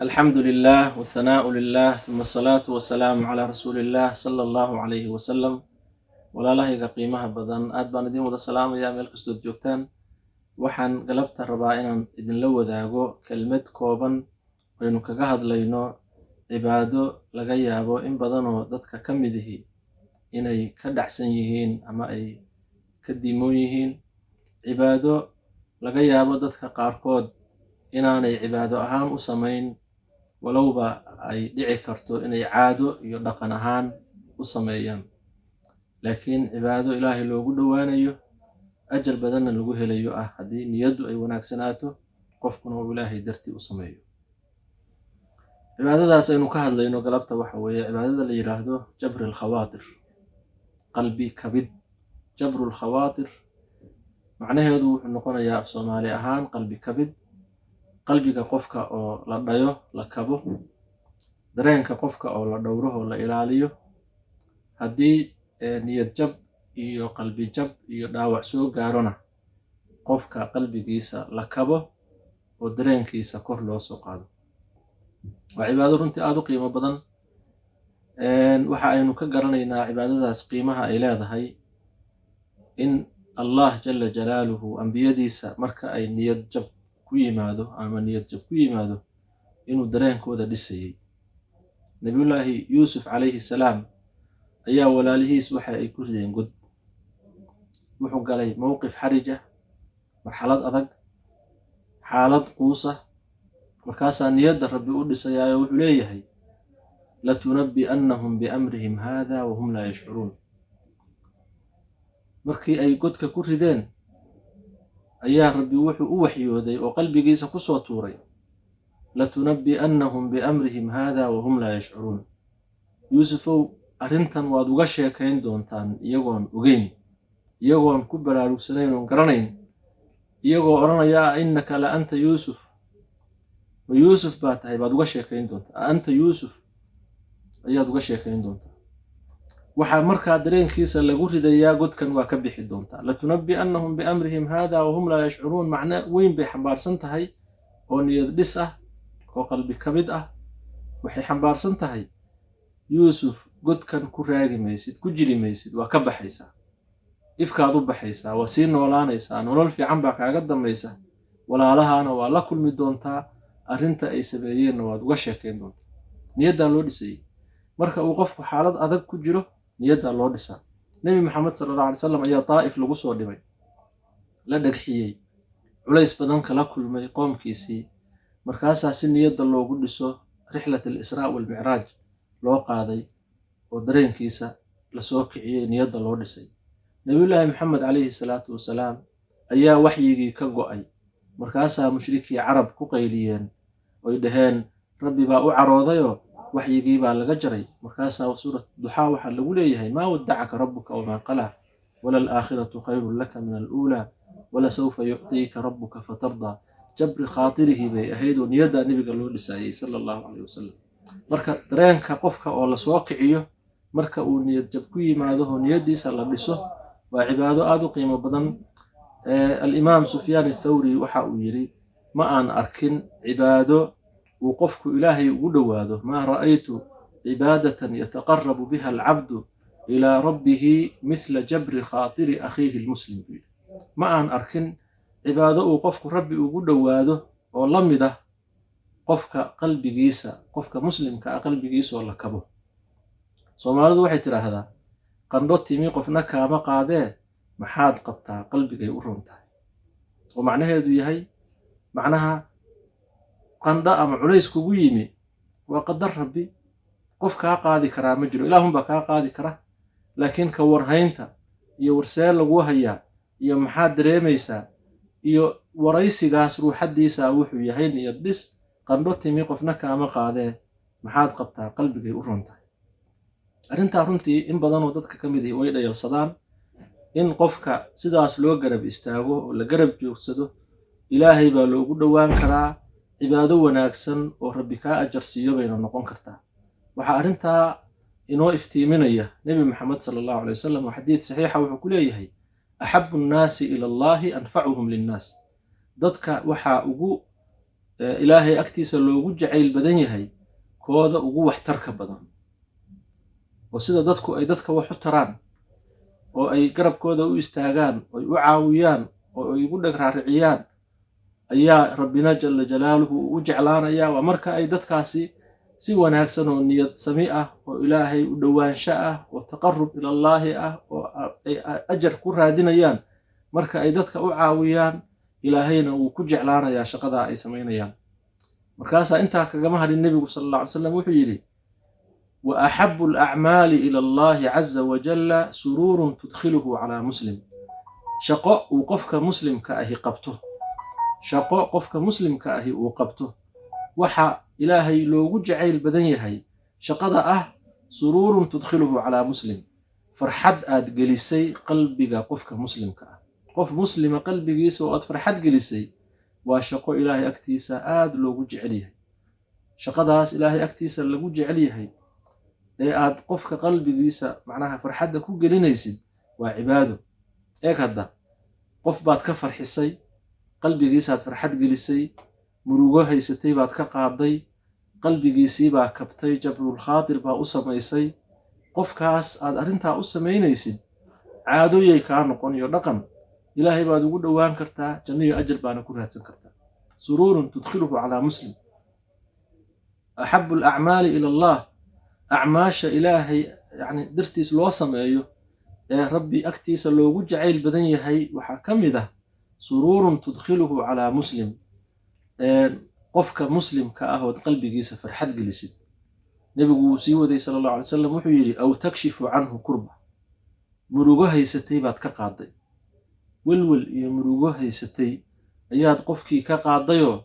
Alxamdu lilah wthanaau lilah, uma asalaatu wasalaamu calaa rasuuli illah sala allahu calayhi wasalam. Walaalahayga qiimaha badan, aad baan idin wada salaamayaa meel kastood joogtaan. Waxaan galabta rabaa inaan idinla wadaago kelmad kooban aynu kaga hadlayno cibaado laga yaabo in badanoo dadka ka mid ihi inay ka dhacsan yihiin ama ay ka diimoon yihiin, cibaado laga yaabo dadka qaarkood inaanay cibaado ahaan u samayn, walowba ay dhici karto inay caado iyo dhaqan ahaan u sameeyaan, laakiin cibaado Ilaahay loogu dhowaanayo, ajar badanna lagu helayo ah, haddii niyaddu ay wanaagsanaato, qofkuna uu Ilaahay dartii u sameeyo. Cibaadadaas aynu ka hadlayno galabta waxa weeye cibaadada la yidhaahdo jabri alkhawaatir, qalbi kabid. Jabru lkhawaatir macnaheedu wuxuu noqonayaa af Soomaali ahaan qalbi kabid, qalbiga qofka oo la dhayo, la kabo, dareenka qofka oo la dhowro oo la ilaaliyo. Haddii niyad jab iyo qalbi jab iyo dhaawac soo gaarona, qofka qalbigiisa la kabo oo dareenkiisa kor loo soo qaado. Waa cibaado runtii aada u qiimo badan. Waxa aynu ka garanaynaa cibaadadaas qiimaha ay leedahay in Allah jala jalaaluhu ambiyadiisa marka ay niyad jab ku yimaado ama niyad jab ku yimaado inuu dareenkooda dhisayay. Nabiyullaahi Yuusuf calayhi salaam ayaa walaalihiis waxa ay ku rideen god. Wuxuu galay mowqif xarija, marxalad adag, xaalad quusa. Markaasaa niyadda Rabbi u dhisayaayo, wuxuu leeyahay: "Latunabbi'annahum biamrihim haada wahum laa yashcuruun." Markii ay godka ku rideen ayaa Rabbi wuxuu u waxyooday oo qalbigiisa kusoo tuuray: "Latunabbi'annahum biamrihim haada wahum laa yashcuruun." Yuusufow, arrintan waad uga sheekayn doontaan iyagoon ogeyn, iyagoon ku baraarugsanayn oon garanayn, iyagoo odhanaya: "A innaka la anta Yuusuf?" Ma Yuusuf baa tahay? Baad uga sheekayn doontaa. "A anta Yuusuf?" ayaad uga sheekayn doontaa. Waxaa markaa dareenkiisa lagu ridayaa: godkan waa ka bixi doontaa. "Latunabbi'annahum biamrihim haada wahum laa yashcuruun" macno weyn bay xambaarsan tahay oo niyad dhis ah oo qalbi kabid ah. Waxay xambaarsan tahay: Yuusuf, godkan ku raagi maysid, ku jiri maysid, waa ka baxaysaa, ifkaad u baxaysaa, waa sii noolaanaysaa, nolol fiican baa kaaga dambaysa, walaalahaana waa la kulmi doontaa, arrinta ay sameeyeenna waad uga sheekayn doontaa. Niyaddaa loo dhisayay. Marka uu qofku xaalad adag ku jiro, niyaddaa loo dhisaa. Nebi Maxamed sala allahu alay salam ayaa Daa'if lagu soo dhibay, la dhagxiyey, culays badan kala kulmay qoomkiisii. Markaasaa si niyadda loogu dhiso rixlat al-Israa waalmicraaj loo qaaday oo dareenkiisa lasoo kiciyey, niyadda loo dhisay. Nabiyullaahi Maxamed calayhi salaatu wasalaam ayaa waxyigii ka go'ay. Markaasaa mushrikii Carab ku qayliyeen oy dhaheen: "Rabbi baa u caroodayoo waxyigii baa laga jaray." Markaasaa suurat Duxaa waxaa lagu leeyahay: "Maa waddacaka rabbuka wamaa qalaa, walalaakhiratu khayrun laka min aluulaa, walasawfa yuctiika rabbuka fatardaa." Jabri khaatirihi bay ahayd oo niyaddaa nebiga loo dhisaayey sala allahu caleyh wasalam. Marka dareenka qofka oo lasoo kiciyo marka uu niyad jab ku yimaado oo niyaddiisa la dhiso waa cibaado aada u qiimo badan. Alimaam Sufyaan Athawri waxa uu yidhi: "Ma aan arkin cibaado uu qofku Ilaahay ugu dhowaado, maa ra'aytu cibaadatan yataqarabu biha alcabdu ilaa rabbihi mithla jabri khaatiri akhiihi almuslim," buu yidhi. Ma aan arkin cibaado uu qofku Rabbi ugu dhowaado oo la mid ah qofka qalbigiisa, qofka muslimka ah qalbigiisaoo la kabo. Soomaalidu waxay tidhaahdaa: "Qandho timi qofna kaama qaadee, maxaad qabtaa qalbigay u roon tahay." Oo macnaheedu yahay, macnaha qandho ama culays kugu yimi waa qadar Rabbi, qof kaa qaadi karaa ma jiro, Ilaahunbaa kaa qaadi kara. Laakiin ka warhaynta iyo warsee laguu hayaa iyo maxaad dareemaysaa iyo waraysigaas ruuxaddiisa wuxuu yahay niyad dhis. "Qandho timi qofna kaama qaadee, maxaad qabtaa qalbigay u roon tahay." Arrintaa runtii in badanoo dadka ka mid ihi way dhayalsadaan. In qofka sidaas loo garab istaago oo la garab joogsado, Ilaahay baa loogu dhowaan karaa, cibaado wanaagsan oo Rabbi kaa ajar siiyo bayna noqon kartaa. Waxaa arrintaa inoo iftiiminaya Nebi Maxamed sala allahu alay wasalam oo xadiid saxiixa wuxuu ku leeyahay: "Axabu nnaasi ila Allahi anfacuhum linnaas." Dadka waxaa ugu Ilaahay agtiisa loogu jacayl badan yahay kooda ugu waxtarka badan, oo sida dadku ay dadka wax u taraan oo ay garabkooda u istaagaan, oy u caawiyaan, oo ay ugu dheg raariciyaan, ayaa Rabbina jalla jalaaluhu uu u jeclaanayaa. Waa marka ay dadkaasi si wanaagsan oo niyad sami ah oo Ilaahay u dhowaansho ah oo taqarub ilallaahi ah oo ay ajar ku raadinayaan marka ay dadka u caawiyaan, Ilaahayna wuu ku jeclaanayaa shaqadaa ay samaynayaan. Markaasaa intaa kagama hadhin Nebigu sala alla alay slam, wuxuu yidhi: "Wa axabu alacmaali ila Allahi caza wajalla suruurun tudkhiluhu calaa muslim." Shaqo uu qofka muslimka ahi qabto, shaqo qofka muslimka ahi uu qabto, waxa Ilaahay loogu jacayl badan yahay shaqada ah suruurun tudkhiluhu calaa muslim, farxad aad gelisay qalbiga qofka muslimka ah. Qof muslima qalbigiisa oo aad farxad gelisay waa shaqo Ilaahay agtiisa aada loogu jecel yahay. Shaqadaas Ilaahay agtiisa lagu jecel yahay ee aad qofka qalbigiisa macnaha farxadda ku gelinaysid waa cibaado. Eeg hadda, qof baad ka farxisay, qalbigiisaad farxad gelisay, murugo haysatay baad ka qaaday, qalbigiisii baa kabtay, jabrul khaatir baa u samaysay. Qofkaas aad arrintaa u samaynaysid caadooyay kaa noqon iyo dhaqan, Ilaahay baad ugu dhowaan kartaa, janno iyo ajar baana ku raadsan kartaa. Suruurun tudkhiluhu calaa muslim. Axabu alacmaali ila Allah, acmaasha Ilaahay yani dartiis loo sameeyo ee Rabbi agtiisa loogu jacayl badan yahay waxaa ka mid ah suruurun tudkhiluhu calaa muslim, qofka muslimka ah ood qalbigiisa farxad gelisid. Nebigu wuu sii waday sala allahu alay salam, wuxuu yidhi: "Aw takshifu canhu kurba." Murugo haysatay baad ka qaaday, welwel iyo murugo haysatay ayaad qofkii ka qaadayoo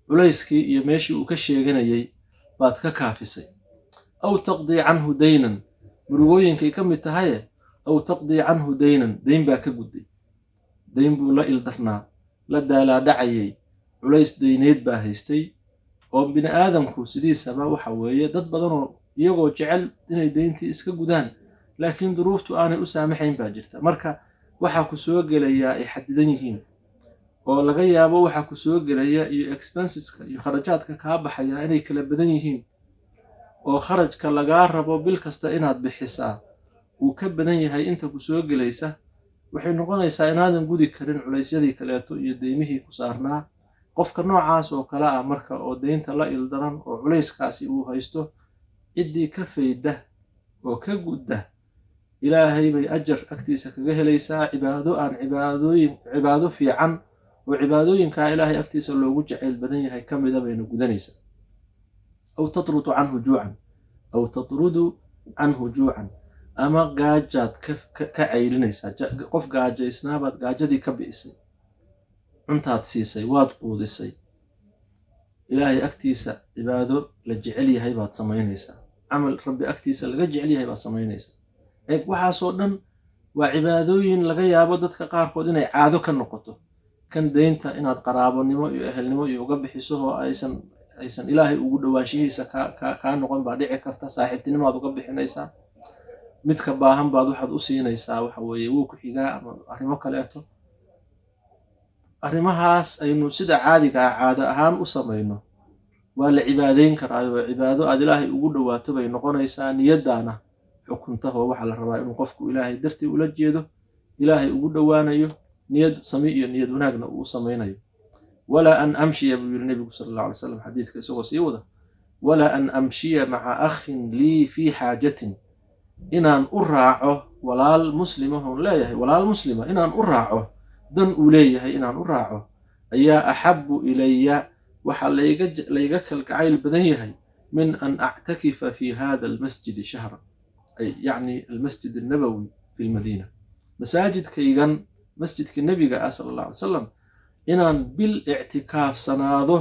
culayskii iyo meeshii uu ka sheeganayay baad ka kaafisay. "Aw taqdii canhu daynan," murugooyinkay ka mid tahaye. "Aw taqdii canhu daynan," dayn baa ka gudday, dayn buu la ildarnaa, la daalaadhacayay, culays dayneed baa haystay. Oo bini aadamku sidiisaba waxa weeye dad badanoo iyagoo jecel inay dayntii iska gudaan, laakiin duruuftu aanay u saamaxayn baa jirta. Marka waxaa ku soo gelayaa ay xadidan yihiin, oo laga yaabo waxaa ku soo gelaya iyo expenseska iyo kharajaadka kaa baxaya inay kala badan yihiin, oo kharajka lagaa rabo bil kasta inaad bixisaa uu ka badan yahay inta ku soo gelaysa, waxay noqonaysaa inaadan gudi karin culaysyadii kaleeto iyo deymihii ku saarnaa. Qofka noocaas oo kale ah marka, oo deynta la ildaran oo culayskaasi uu haysto, ciddii ka fayda oo ka gudda, Ilaahay bay ajar agtiisa kaga helaysaa. Cibaado aan cibaadooyin, cibaado fiican oo cibaadooyinkaa Ilaahay agtiisa loogu jacayl badan yahay ka mida bayna gudanaysaa. "Aw tatrudu canhu juucan," "aw tatrudu canhu juucan," ama gaajaad ka caylinaysaa. Qof gaajaysnaabaad gaajadii ka bi'isay, cuntaad siisay, waad quudisay. Ilaahay agtiisa cibaado la jecel yahay baad samaynaysaa, camal Rabbi agtiisa laga jecel yahay baad samaynaysaa. Eeg, waxaasoo dhan waa cibaadooyin laga yaabo dadka qaarkood inay caado ka noqoto. Kan deynta inaad qaraabonimo iyo ehelnimo iyo uga bixiso oo aysan Ilaahay ugu dhowaanshihiisa kaa noqon baa dhici karta. Saaxiibtinimaad uga bixinaysaa. Midka baahan baad waxaad u siinaysaa, waxa weeye wuu ku xigaa ama arrimo kaleeto. Arrimahaas aynu sida caadiga ah caado ahaan u samayno waa la cibaadeyn karaa, oo cibaado aad Ilaahay ugu dhowaato bay noqonaysaa. Niyaddaana xukuntahoo waxaa la rabaa inuu qofku Ilaahay dartii ula jeedo, Ilaahay ugu dhowaanayo, niyad sami iyo niyad wanaagna uu u samaynayo. "Walaa an amshiya," buu yidhi Nebigu sala allah alay slam xadiidka isagoo sii wada, "walaa an amshiya maca akhin lii fii xaajatin," inaan u raaco walaal muslimahoon leeyahay, walaal muslima inaan u raaco dan uu leeyahay, inaan u raaco ayaa "axabu ilaya," waxaa layga kalgacayl badan yahay, "min an actakifa fi hada almasjidi shahra," ay yacni Almasjid Annabawi fi lmadiina, masaajidkaygan, masjidka Nebiga ah sala allah alay salam, inaan bil ictikaafsanaado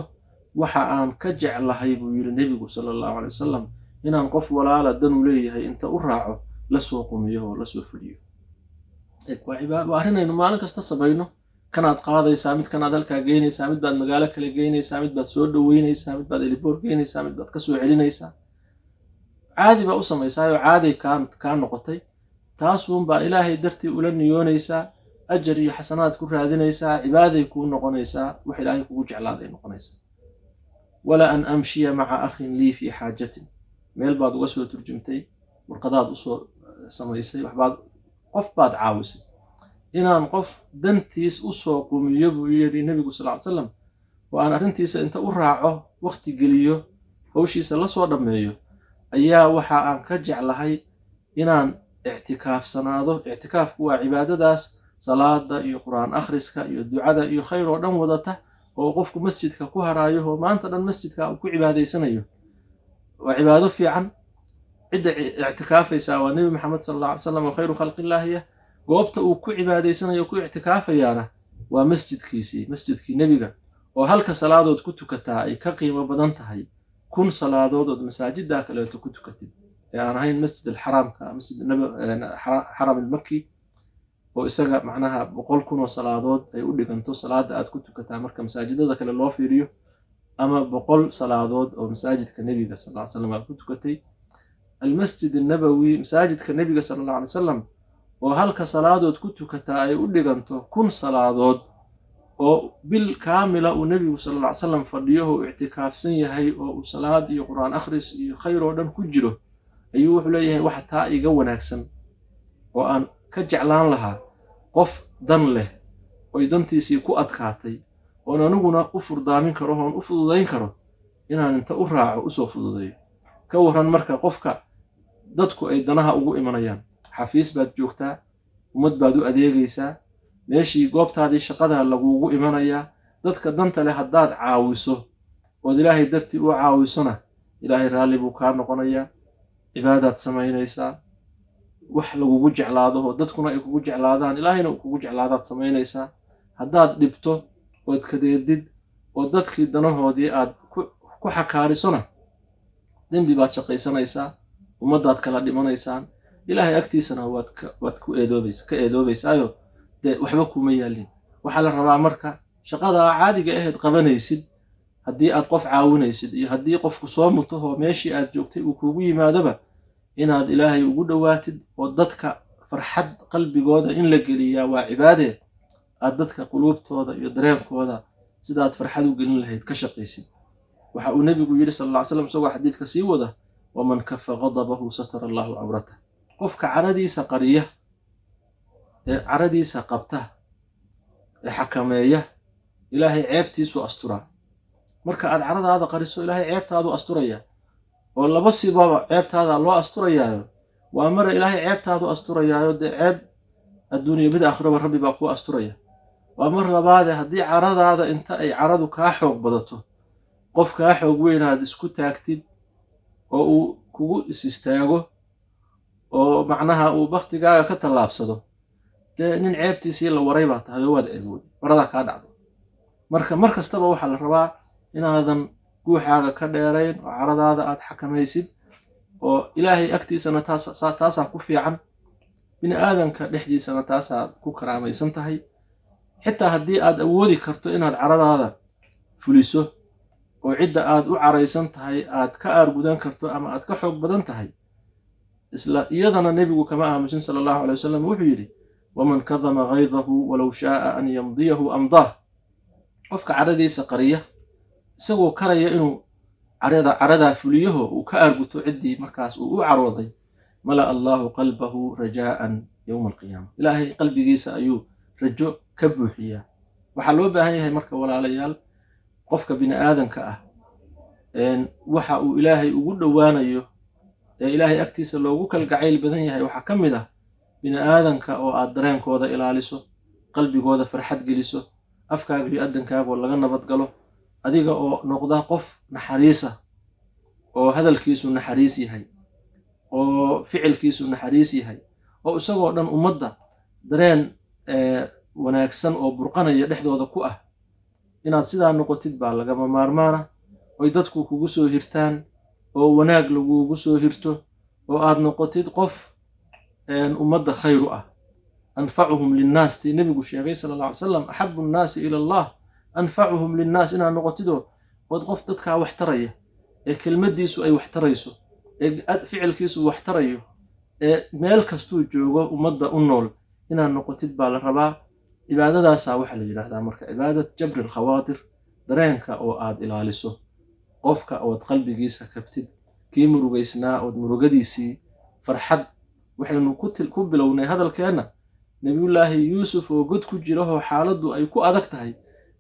waxa aan ka jeclahay, buu yidhi Nebigu sala allahu alay wasalam, inaan qof walaala danuu leeyahay inta u raaco la soo qumiyo oo la soo fuliyo. Waa arrinaynu maalin kasta samayno. Kanaad qaadaysaa, mid kanaad halkaa geynaysaa, mid baad magaalo kale geynaysaa, mid baad soo dhoweynaysaa, mid baad airport geynaysaa, mid baad ka soo celinaysaa. Caadi baa u samaysaayoo caaday kaa noqotay. Taasuunbaa Ilaahay dartii ula niyoonaysaa, ajar iyo xasanaad ku raadinaysaa, cibaaday kuu noqonaysaa, wax Ilaahay kugu jeclaaday noqonaysaa. Wala an amshiya maca akhin lii fii xaajatin. Meel baad uga soo turjumtay, warqadaad usoo samaysay, waxbaad qof baad caawisay. Inaan qof dantiis usoo qumiyo, buu yidhi Nebigu sal ly slam, oo aan arrintiisa inta u raaco, waqti geliyo, hawshiisa la soo dhammeeyo, ayaa waxa aan ka jeclahay inaan ictikaafsanaado. Ictikaafku waa cibaadadaas salaada iyo Qur-aan akhriska iyo ducada iyo khayr oo dhan wadata, oo qofku masjidka ku haraayo oo maanta dhan masjidka uu ku cibaadaysanayo. Waa cibaado fiican. Cidda ictikaafaysaa waa Nebi Maxamed sal alla alay slam, oo khayru khalqillaahiya. Goobta uu ku cibaadaysanayo, ku ictikaafayaana, waa masjidkiisii, masjidkii Nebiga, oo halka salaadood ku tukataa ay ka qiimo badan tahay 1000 salaadood ood masaajidda kaleeto ku tukatid ee aan ahayn Masjid Alxaraamka, Masjid Xaram Almaki, oo isaga macnaha 100,000 oo salaadood ay u dhiganto salaada aad ku tukataa marka masaajidada kale loo fiiriyo, ama 100 salaadood oo masaajidka Nebiga sal ly slam aad ku tukatay. Almasjid Annabowi, masaajidka Nebiga sala allah alay wasalam, oo halka salaadood ku tukataa ay u dhiganto 1000 salaadood oo bil kaamila uu Nebigu sal alla ly slam fadhiyo oo ictikaafsan yahay, oo uu salaad iyo Qur-aan akhris iyo khayr oo dhan ku jiro, ayuu wuxuu leeyahay: waxa taa iga wanaagsan oo aan ka jeclaan lahaa qof dan leh oy dantiisii ku adkaatay, oon aniguna u furdaamin karo oon u fududayn karo, inaan inta u raaco usoo fududeeyo. Ka warran marka qofka dadku ay danaha ugu imanayaan? Xafiis baad joogtaa, ummad baad u adeegaysaa, meeshii goobtaadii shaqadaa lagugu imanayaa. Dadka danta leh haddaad caawiso ood Ilaahay dartii u caawisona, Ilaahay raalli buu kaa noqonayaa. Cibaadaad samaynaysaa, wax lagugu jeclaado oo dadkuna ay kugu jeclaadaan, Ilaahayna uu kugu jeclaadaad samaynaysaa. Haddaad dhibto ood kadeedid oo dadkii danahoodii aad ku xakaarisona, dembi baad shaqaysanaysaa, ummaddaad kala dhimanaysaan, Ilaahay agtiisana waad ku eedoobaysa, ka eedoobaysaayo dee waxba kuma yaalin. Waxaa la rabaa marka shaqadaa caadiga ahayd qabanaysid, haddii aad qof caawinaysid iyo haddii qofku soo mutahoo meeshii aad joogtay uu kugu yimaadoba, inaad Ilaahay ugu dhowaatid, oo dadka farxad qalbigooda in la geliyaa waa cibaadee, aad dadka quluubtooda iyo dareenkooda sidaad farxad u gelin lahayd ka shaqaysid. Waxa uu Nebigu yidhi sal alla ly slam, isagoo xadiidka sii wada: "Waman kafa qadabahu satara Allahu cawratah." Qofka caradiisa qariya ee caradiisa qabta ee xakameeya, Ilaahay ceebtiisuu asturaa. Marka aad caradaada qariso, Ilaahay ceebtaadu asturaya, oo laba sibaba ceebtaada loo asturayaayo. Waa mara Ilaahay ceebtaadu asturayaayo, dee ceeb adduuniya mid aakhiraba Rabbi baa kuu asturaya. Waa mar labaade, haddii caradaada inta ay caradu kaa xoog badato, qof kaa xoog weynaad isku taagtid oo uu kugu is istaago oo macnaha uu baktigaaga ka tallaabsado, dee nin ceebtiisii la waray baa tahay oo waad ceebooday, maradaa kaa dhacday. Marka mar kastaba waxaa la rabaa inaadan guuxaaga ka dheerayn oo caradaada aad xakamaysid, oo Ilaahay agtiisana taasaa ku fiican, bini aadamka dhexdiisana taasaad ku karaamaysan tahay. Xitaa haddii aad awoodi karto inaad caradaada fuliso oo cidda aad u caraysan tahay aad ka aargudan karto ama aad ka xoog badan tahay, isla iyadana Nebigu kama aamusin sala allahu alay wasalam. Wuxuu yidhi: "Waman kadama gaydahu walow shaaa an yamdiyahu amdaah." Qofka caradiisa qariya, isagoo karaya inuu caradaa fuliyaho uu ka aarguto ciddii markaas uu u carooday, mala'a Allahu qalbahu rajaa'an yowma alqiyaama. Ilaahay qalbigiisa ayuu rajo ka buuxiyaa. Waxaa loo baahan yahay marka, walaalayaal, qofka bini aadanka ah waxa uu Ilaahay ugu dhowaanayo ee Ilaahay agtiisa loogu kalgacayl badan yahay waxaa ka mid ah bini aadanka oo aad dareenkooda ilaaliso, qalbigooda farxad geliso, afkaaga iyo addankaagoo laga nabad galo, adiga oo noqda qof naxariisa oo hadalkiisu naxariis yahay oo ficilkiisu naxariis yahay, oo isagoo dhan ummadda dareen wanaagsan oo burqanaya dhexdooda ku ah. Inaad sidaa noqotid baa lagama maarmaana, oy dadku kugu soo hirtaan oo wanaag lagugu soo hirto, oo aad noqotid qof ummadda khayr u ah. Anfacuhum linnaas tii Nebigu sheegay sala alla alay salam, axabu nnaasi ila Allah anfacuhum linnaas, inaad noqotidoo ood qof dadkaa wax taraya, ee kelmaddiisu ay wax tarayso, ee ficilkiisu wax tarayo, ee meel kastuu joogo ummadda u nool inaad noqotid baa la rabaa. Cibaadadaasaa waxaa la yidhaahdaa marka cibaadat jabri alkhawaatir, dareenka oo aad ilaaliso. Qofka ood qalbigiisa kabtid, kii murugaysnaa ood murugadiisii farxad. Waxaynu ku bilownay hadalkeenna Nebiyullaahi Yuusuf oo god ku jirahoo xaaladdu ay ku adag tahay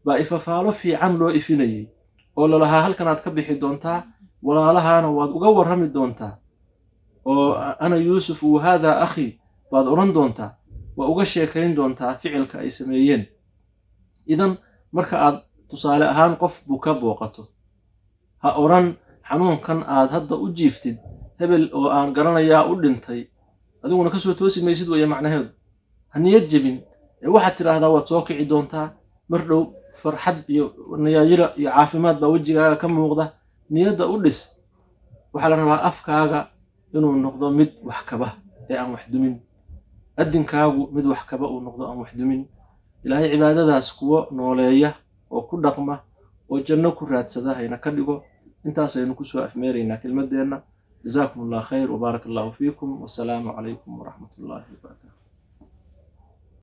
baa ifafaalo fiican loo ifinayey oo lalahaa halkanaad ka bixi doontaa, walaalahaana waad uga warrami doontaa, oo "Ana Yuusuf wa haadaa akhii" baad odhan doontaa, waa uga sheekayn doontaa ficilka ay sameeyeen. Idan marka aad tusaale ahaan qof buka booqato, ha odhan xanuunkan aad hadda u jiiftid hebel oo aan garanayaa u dhintay, adiguna kasoo toosi maysid weeye macnaheedu. Ha niyad jebin ee waxaad tidhaahdaa waad soo kici doontaa mar dhow, farxad iyo nayaayira iyo caafimaad baa wejigaaga ka muuqda. Niyadda u dhis. Waxaa la rabaa afkaaga inuu noqdo mid wax kaba ee aan wax dumin, adinkaagu mid wax kaba uu noqdo aan wax dumin. Ilaahay cibaadadaas kuwo nooleeya oo ku dhaqma oo janno ku raadsada hayna ka dhigo. Intaasaynu kusoo afmeeraynaa kelmaddeenna. Jazaakum Allah khayr, wbaaraka Allahu fiikum, wasalaamu calaykum waraxmat ullahi wabarakaatu.